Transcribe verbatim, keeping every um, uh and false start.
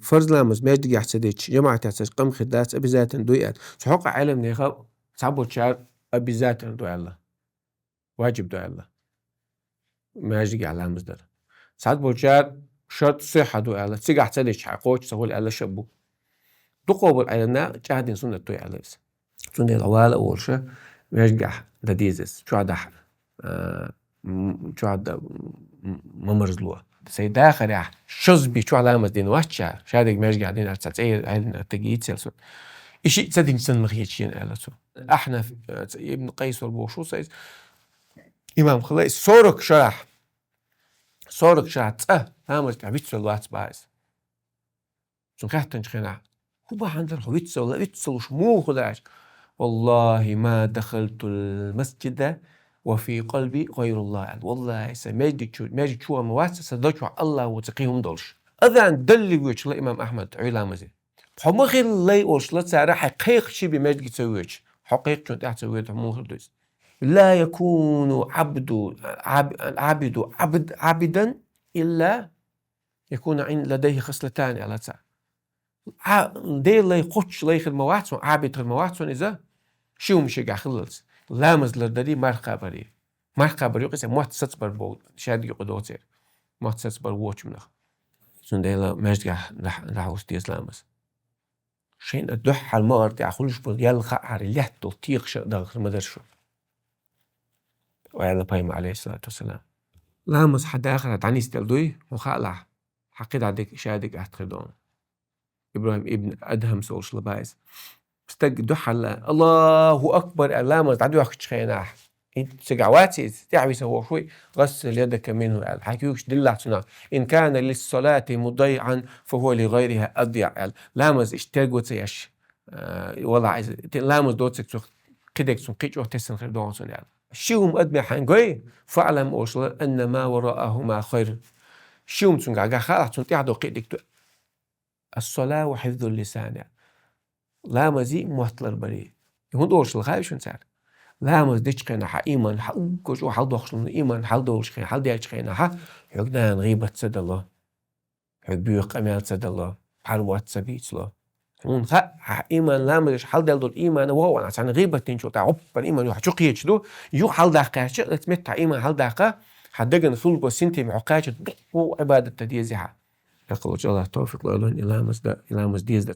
фарз ламаз маьждигехь ца дича, жамаӀатехь ца дича, къам хир дац, обязательно ду аьлла. Цу хьокъехь Ӏеламнаха цхьаболчара обязательно ду аьлла. Важиб ду аьлла. Маьждигехь ламаз дар. Цхьаболчара шарт сихха ду аьлла. Цигахь ца дича, хьан кхочуш ца хуьлу аьлла ша бу. Дукхахболу Ӏеламнаха чӀагӀдина суннат ду аьлла иза. Цундела вала а волуш, маьждигехь дан деза иза. Чохь дахьа, а, м-, чохь дан, м-, ма марзло. Сайн дахарехь шозза би чохь ламаз дина вац, шадерг маьждигехь дина, цхьа цӀе Ӏеламнах тӀе йийцира суна. И шиъ ца динчу санна ма хеташ йина аьлла цо. Ахьнаф, а, ибн Къайс вара бохуш ву сайн иза. Имам хилла иза сорок шарахь, сорок шарахь цкъа ламаз тӀехь вицвелла вац боху иза. Цунна хаьттинчу хенахь: «ХӀун бахьана дара хьо вицвелла, вицвеллуш муха хир дац?» «Валлахи, ма дахалтул масжида ва фи къалби гӀайруллах», аьлла. «Валлахи, сан маьждиг чу, маьждиг чу ван ма вац, сан дан чохь АллахӀ воцург кхин хӀума долуш». Азан далле воьдуш хилла имам Ахьмад, Ӏуьйра ламазе. Хьо ма хилла лай олуш хилла цара, хьайн кхайкхича бен маьждиге ца воьдуш. Хьо кхайкхича тӀехь ца воьдуш, хьо муха хир ду иза? «Ла якуну абду, аб-, абиду абд-, абидан илла якуна ин ладайхи хаслатани», аьлла цара. Ӏа-, Делан лай кхоччуш лай хир ма вац хьуна, Ӏабид хир ма вац хьуна иза, ши хӀума шегахь хиллалц. Ламаз лардарий, марха кхабарий. Марха кхабар юкъа иза мотт сацбар боху, шадерг юкъа доцург. Мотт сацбар вочу хӀуманах. Цундела маьждигехь дӀа-, дӀахьуш деза ламаз. Шайна дуьххьара могӀара тӀехь хуьлуш болу ял хаахьара, лаьтта долу текхаш а дахар ма дара шу. Аьлла пайхамара, Ӏалайхиссалату вассалам. Ламаз хьан дахарехь дӀанисделла дуй, хьуна хаалахь, хьан кхидӀа дерг, шадерг атта хир ду хьуна. ИбрахӀим ибн Адхьамс олуш хилла боху иза. Стаг дуьххьара «Аллаху акбар» аьлла ламаз дӀадоьхкучу хенахь, и цигахь вац иза, тӀаьхьа виса вохуш вуй, «гӀассил ядака минху», аьлла, хьайн куьйгаш диллахь цунах. «Ин кана лиссалати мудаййиӀан, фа хӀуа ли гӀайрихи адйаӀ», аьлла. Ламаз иштта терго ца еш, а, валахь иза, те-, ламаз доцург цо кхидерг цунна кхин чӀогӀа тесна хир ду хьуна цунна аьлла. Ши хӀума адамехь хьайна гой, «фаӀлам» олуш хилла, «анна ма вараахума хайр». Ши хӀума цуьнгахь хаалахь, цунна тӀаьхьа ду кхин дика ду. «Ас-салату ва хьифзул лисани». Ламазий, мотт ларбарий. И хӀунда олуш хилла хаьий шуна цара? Ламаз дечу хенахь хьан иман хьан уггар чӀогӀа хьалдоккхуш, иман хьалдолучу хенахь, хьалдаьллачу хенахь, хьоьга нана гӀийбат ца дало, хьоьга боьха къамел ца дало, пхьармотт ца бийцало. Хьуна хаьа, хьан иман ламазаш хьалдаьлла долу иман вогӀу ван, цхьана гӀийбат динчул тӀаьхьа гӀоппана иман юха чу кхеташ ду, юха хьалдаккха аьлча, оцу метта хьан иман хьалдаккха, хьан дагана хилла бо синтем хьо кхача, дукха Ӏибадат дан деза хьан. Яккхалучу Аллах тавфикъ лойла вайна и ламаз да, и ламаз деза да.